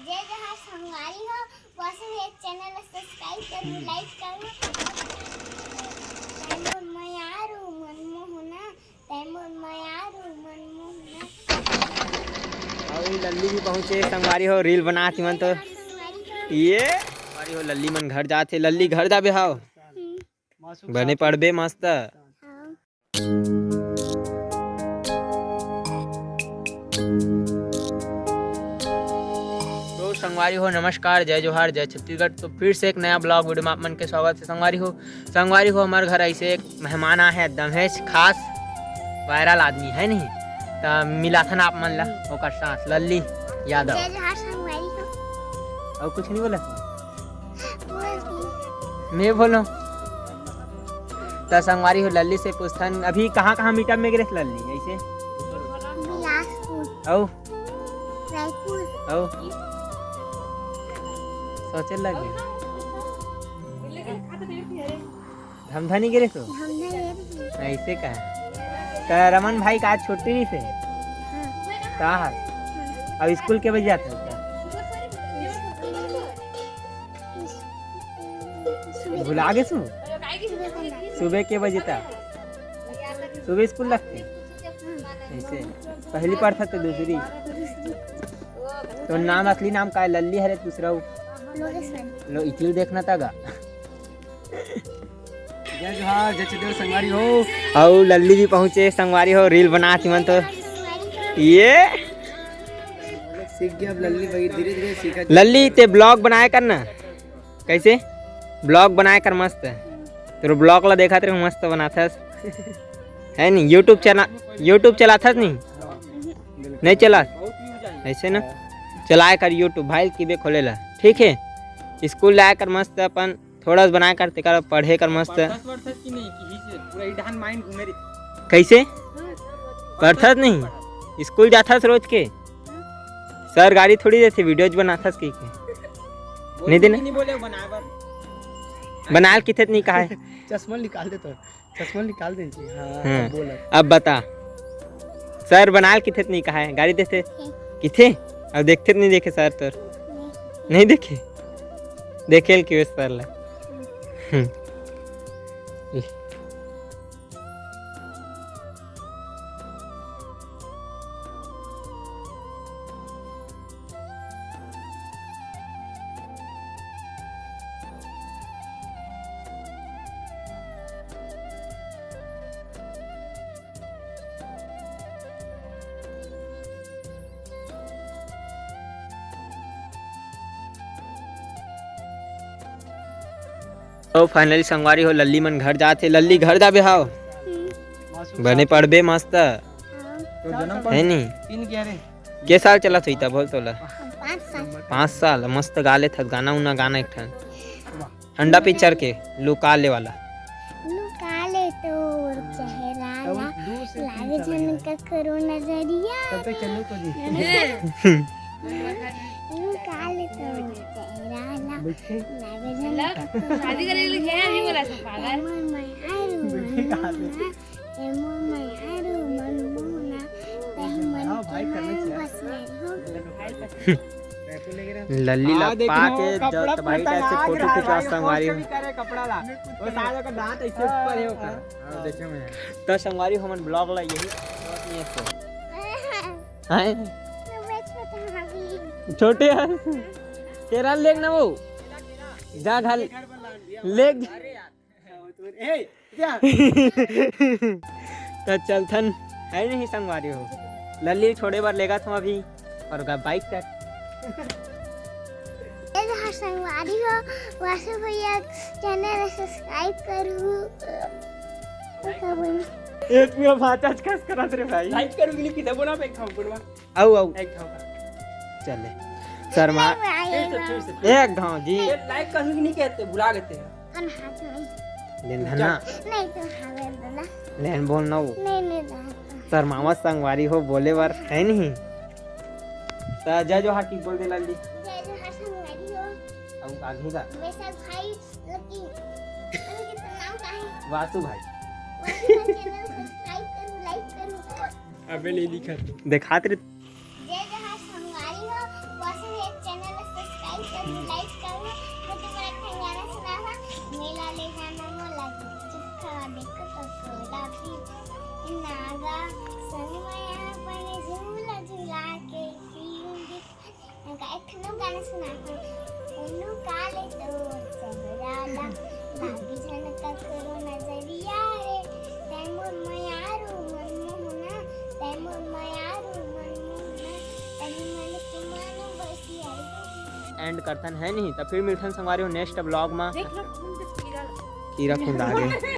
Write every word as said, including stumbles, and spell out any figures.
जय जोहार संगवारी हो, वासु हे चैनल ला सब्सक्राइब करू, लाइक करू। तैं मोर मयारू मनमोहना, तैं मोर मयारू मनमोहना। अउ लल्ली भी पहुंचे संगवारी हो, रील बनात ही मन तो। ये संगवारी हो, लल्ली मन घर जात हे, लल्ली घर जाबे हाव। हम्म। बने पढ़बे मस्त। हाँ। तो संगवारी हो, नमस्कार, जय जोहार, जय छत्तीसगढ़। तो फिर से एक नया ब्लॉग वीडियो में आप मन के स्वागत है संगवारी हो। संगवारी हो, हमर घर ऐसे एक मेहमान आए हैं, एकदम है खास वायरल आदमी है नहीं, त मिलाथन आप मन ला ओकर साथ, लल्ली यादव। जय जोहार संगवारी हो। अउ कुछ नहीं बोला? बोल दी। मैं बोलूं? त संगवारी हो, लल्ली से पूछथन, अभी कहाँ-कहाँ मीटअप में गिरे लल्ली? ऐसे? बिलासपुर। अउ? रायपुर। अउ? सोचे लगे। धमधा नहीं गिरे तो? धमधा गिरे। ऐसे का? त रमन भाई का आज छुट्टी नहीं से? हाँ। का है? हाँ। अब स्कूल के बजे जाते हो क्या? सुबह। भुला गे सु? सुबह के बजे तक? सुबह स्कूल लगथे? हाँ। ऐसे? पहली पढ़थस तो दूसरी? दूसरी। तो नाम, असली नाम का है? लल्ली हरे, दूसरा वो? लोकेश रानी। लो, इतनी देखना था गा। जय जोहार, जय छत्तीसगढ़ संगवारी हो। अउ लल्ली भी पहुंचे संगवारी हो, रील बनात ही मन तो। ये सीख गया अब लल्ली भाई, धीरे-धीरे सीखा। लल्ली, ते ब्लॉग बनाए कर ना। कैसे? ब्लॉग बनाए कर मस्त। तेरे ब्लॉग ला देखा तेरे मस्त बनाथस। है नहीं? YouTube चला, YouTube चलाथस नहीं? नहीं चला? ऐसे ना? चलाए कर YouTube भाई, कीबे खोले ला। ठीक है? स्कूल जाए कर मस्त अपन थोड़ा सा बनाए कर, तेकर पढ़े कर मस्त। पढ़थस वढ़थस कि नहीं, कि ही से पूरा ही ढान माइंड घूमे रही। कैसे? पढ़थस नहीं? स्कूल जाथस रोज के? सर गारी थोड़ी देथे, वीडियोज बनाथस कहिके। बोल नहीं देना। नहीं बोले बनाए बर। बनाल किथे नहीं कहा है। चश्मा निकाल दे तो। चश्मा निकाल दे जी। हाँ, हाँ। अब बोल। अब बता। सर बनाल किथे नहीं कहा है, गारी देथे। किथे? अब देखथे नहीं देखे सर तोर। नहीं देखे? देखे ल क्यों सर ला? हम्म। तो finally संगवारी हो, लल्ली मन घर जात हे। लल्ली घर जाबे हाव? हम्म। बने पढ़बे मस्त। हाँ। तो जन्म है नी? तीन के रे। के साल चलत होही त बोल तोला? पाँच साल। पाँच साल, मस्त गा लेथस गाना उना, गाना एक ठन। अंडा पिक्चर के लुका ले वाला। लुका ले तोर चेहरा ला, लागे झन ककरो नजरिया। तब तक चलो तो जी। लुका ले तोर चेहरा ला, लागे झन ककरो शादी करे ले क्या नहीं बोला था पागल। मन में आरू मन मोहना, ए मोर मयारू मन मोहना, तही मन के मन बसियारी हो। लल्ली ला पा के जब तबाही टाइप से फोटो खिंचवा संगवारी हो। वो साले का दांत ऐसे ऊपर है ओकर। हाँ, देखे मैं। तो संगवारी हो, हमन ब्लॉग ला यही। हैं? छोटे हैं। तेरा लेग ना वो। जा घर लेग। ए, क्या? त चलथन, है नहीं संगवारी हो, लल्ली छोड़े बर लेगत हूँ अभी और गा-, बाइक तक। ए, हाँ संगवारी हो, वासु भैया चैनल सब्सक्राइब करू। तो का बोलूं? ए, तू अब हाथ आज कस करत रे भाई। लाइक करू कि नहीं, किधर बोला, मैं खाऊं, बोलवा। आऊ, आऊ। एक घाव का। चले। शर्मा। नहीं, नहीं, नहीं, नहीं। एक घाव जी। ये लाइक कभी भी नहीं कहते, भुला देते हैं। हम हाथ में। लेन धन्ना। नहीं तो हमें बोला। लेन बोल ना वो। नहीं, नहीं, नहीं। शर्मावा संगवारी हो, बोले बर है नहीं। त जय जोहार की बोल दे लल्ली। जय जोहार संगवारी हो। अब आगे का। वैसा भाई लकी। उनके नाम का है? वासु भाई। वासु भाई चैनल सब्सक्राइब करो, लाइक करो। अबे नहीं दिखा तू। दिखात रे। जय जोहार संगवारी हो, वासु भाई चैनल लाइक करो। मैं तुम्हारा एक ठन गाना सुनाहूं। मेला ले जाना मोला, गुपचुप खावा, देखो पकोड़ा भी। नागा संग में अपन झूला झुला के सीन दिखा। एक ठन गाना सुनाहूं। उल्लू काले तोर चेहरा ला, लागी झन ककरो नजरिया रे। तै मोर मयारू मनमोहना, तै मोर मयारू मनमोहना, तनी मन के मानो बसिया रे। एंड करथन है नहीं, त फिर मिलथन संगवारी हो नेक्स्ट व्लॉग में। देख लो, खून के कीड़ा लगा। कीड़ा खुंदा गे।